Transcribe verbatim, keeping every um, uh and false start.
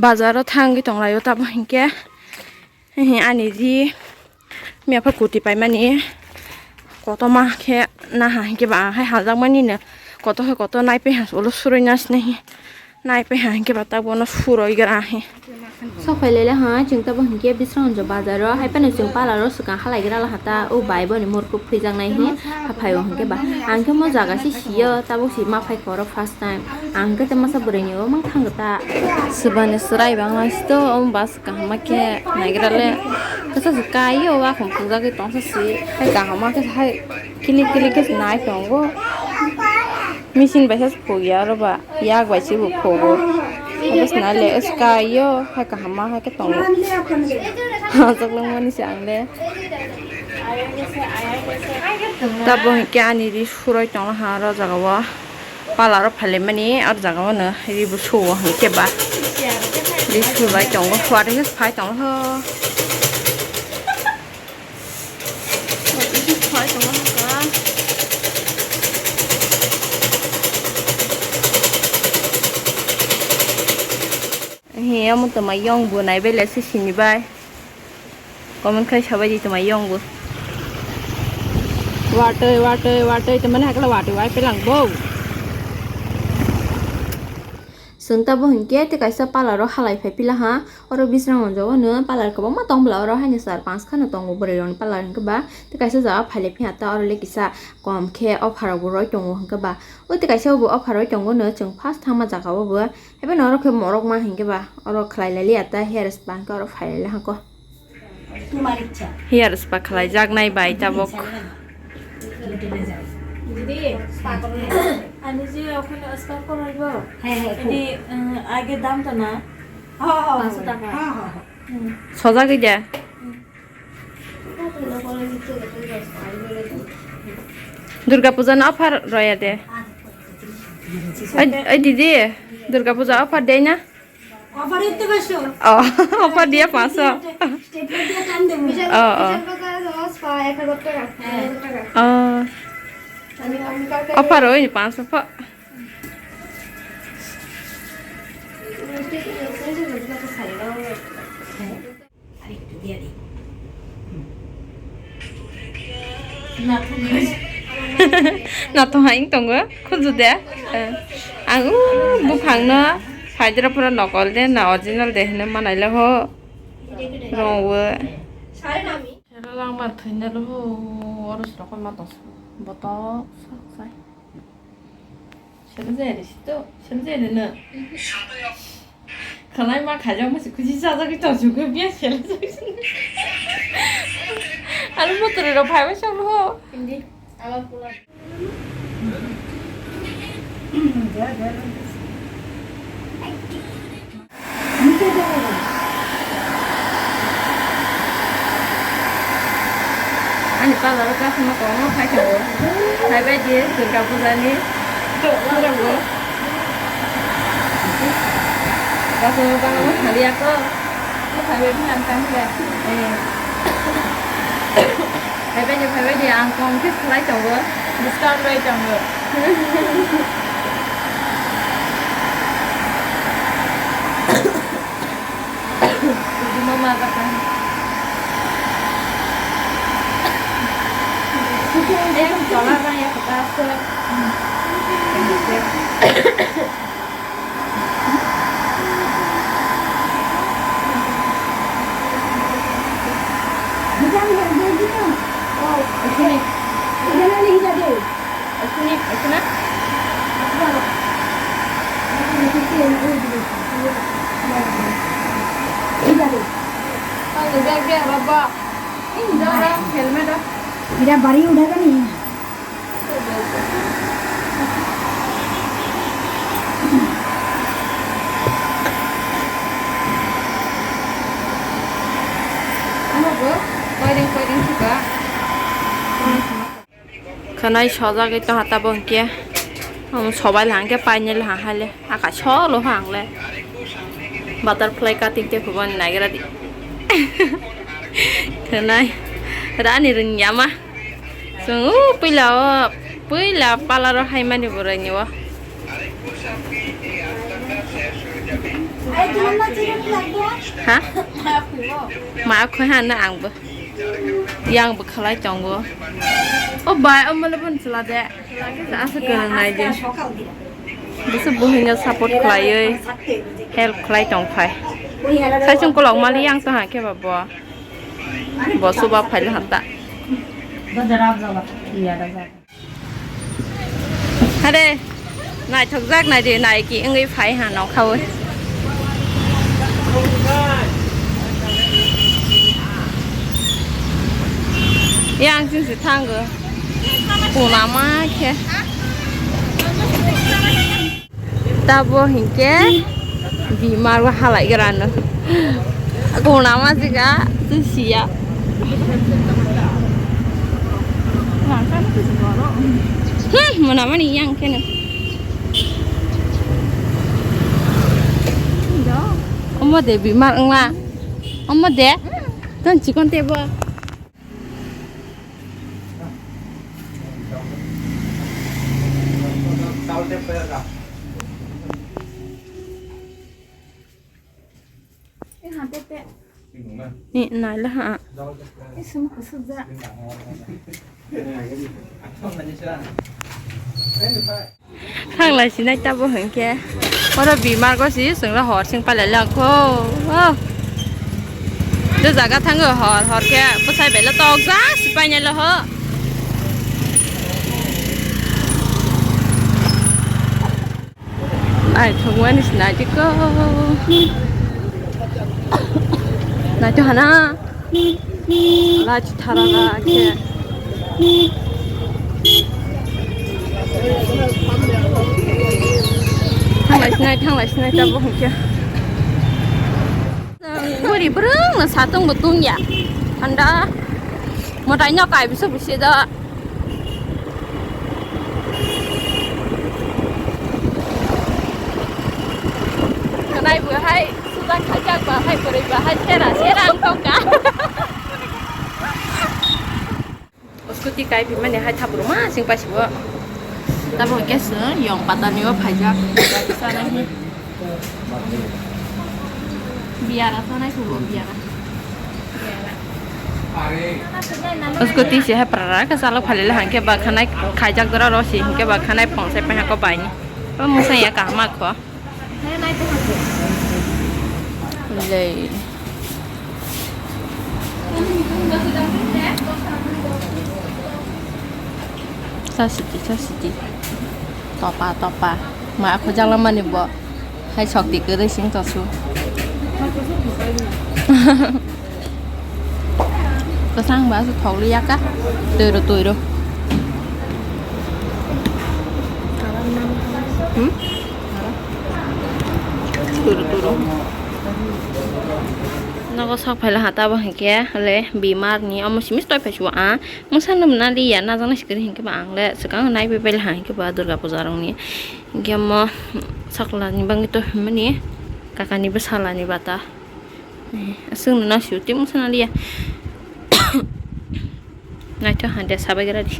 Bazar o thangwi tonglaio tamo hinkhe. Hihi ani ri mia pha kuti paimani kotorma khe naha hinkhe ba ang hai haljakmani no kotor hai kotor naipe ha ulo surui nasne hi naipe ha hinkhe ba tabuk no suroi gra hi. Sok phai lele ha chwng tabuk hinkhe Bisramganj bazar o hai phano chwng parlour o swkang halai gra la ha ta o bai boni murkuk phwijak nai hi haphai o hinkhe ba ang khe mo jaga se sio tabuk si ma phai khe oro first time. Ang khe masa bwrwini o mang thang ta. Swbani swrai bang lai sito, o bus kaham khe naigra le. Kisa se kai o, wa khum phunjagwi tong sa si. Hai kaham khe hai kilik kilik khe nai tongo. Machine bai sa phugya oro ba, yak bai se bo phugo. Bus nai le, sky o, hai kaham hai khe tongo. Hajaklwng mani se ang le. Tabuk hinkhe ani ri suroi tongla ha oro jaga o. Parlour o phailaimani aro jaga o no ribu suo hinkhe ba ri sulai tongo, huatwi khe phai tongo. Phai tongo hwnkha. He omo tongma yong bo naibai le se sini bai. Comment khai sabai di tongma yong bo. Watwi, watwi, watwi, tongmani hakla watwi wai pelang bo. Chwng tabuk hinkhe tei kaisa parlour o halai phai pila ha. Oro Bisramganj o no parlour kwbangma tong bwla, oro haino char panch khano tongo bwrwi rokni parlour hinkhe ba. Tei kaisa jaga phai le phiya ta oro le kisa kom khe offer rok bo roi tongo hinkhe ba. O tei kaisa bo offer roi tongo no chwng first thangma jaga o bo. Haibeno oro khe morok ma hinkhe ba, oro khlai lai liya ta hair spa hinkhe oro phai lai hako. Hair spa khlai jak nai bai tabuk. দিদি, আমি যে ওখানে স্পা করাইবো, হ্যাঁ, হ্যাঁ, খুব। এটি, উম, আগে দামটা না। হ্যাঁ, হ্যাঁ, পাঁচশো টাকা। হ্যাঁ, হ্যাঁ, হ্যাঁ। হুম। Sojagwi de. Durga puja no offer roya de. Oi, oi didi, Durga puja offer de na? Offer diye panchsho. Oh, offer diye panchsho. Stapler diye tan de. Oh, oh. Oh. Offer oi panchsho pho. Nathok hai wng tongo, khuju de. Eh, ang o buphang no phaidra pura nokol de na original de hinwi manai le ho. Rong o. Sero langma thwina le ho, oro sero kon ma tong botok sak sai. Selo jaya de sito, selo jaya de no. Khanai ma khaijak ma se khuji sajagwi tong sukhe biya selo jaya. Aro motri rok phaibai song ho. Hindi. Abar pula. Ani parlour o customer kwbangma phai tongo. Phaibai di Durga puja ni. Pura bo. Customer bangma thaliya ko. Phaibai di ang tang khe. Eh. Phaibai di, phaibai di, ang kom khe khlai tongo. Discount bai tongo. Bujima ma kata. Yang jola bang ya kata se. Helmet. Ira bari udah kan ini. Khwnai sojagwi tongha tabuk hinkhe. Omo sobai le hangkhe painai le hangkhe le. Aka solo hangle. Butterfly cutting te phubani nagira di. Khwnai. Rani rwngya ma. Chwng o puila o, puila parlour o haimani bwrwini o. Ha? Ma khoi ha na ang bo. Yang bo khalai tongo. O bai, o mole bon chwla de. Asa kwrwng nai de. Bisa buhino support khlaiwi help khlai tong phai. Sai chwng kolok mali yang to ha khe ba bo. Bo suba phai le hanta. Hade, naithokjak nai de, nai ki wngwi phai ha nokha o. Yang chwng se thango. Kuna ma khe. Tabo hinkhe bimar o halai grano. Kuna ma siga, siya. Hmm, mona mani yang khe no. Omo de bimar wngma. Omo de. Ton chikon tebo. Ni nai la ha. Thang lai sinai tabo hinkhe. Oro bimar go si chwngno hor sing palai langkho. Oh. Je jaga thango hor, hor khe bwsai belai tok jak si painai lo ho. Naithok mani se naitiko. Naitho hana. Lachi thara la khe. Thanglai sinai, thanglai sinai tabo hinkhe. Buri brwng no satung bo tungya. Thanda. Motai no kai biso busi do. Kanai bo hai suda khajak ba hai bwrwi ba hai sera sera ang tongka. Scooty kai phi mani hai thabruma sing paisibo. Tabo hwnkhe se yong patani o phaijak. Sanai hi. Biyara sanai phubo biyara. Scooty se hai prara ka salo phalila hangke ba khanai khaijak dora ro si hangke ba khanai phone sai paha ko bai ni. O mosai ya kaham kho. Lei. Sa siti, sa siti. Topa, topa. Ma khojala mani bo. Hai sok ti kwrwi sing tosu. Kwchang ba se thok liya ka. Twi ro, twi ro. Hmm? Twi ro, twi ro. Nogo sok phaila ha tabo hinkhe le bimar ni omo simi stoi phai suwa a. Mungsa no mwnaliya, najak nai sikiri hinkhe ba ang le swkang naibai bai laha hinkhe ba Durga puja rokni. Hinkhe omo sakla ni bagwi to hwnmani kaka ni bwsala ni bata. Eh, aswk no nang sio tei mungsa naliya. Naitho hande sabai gra di.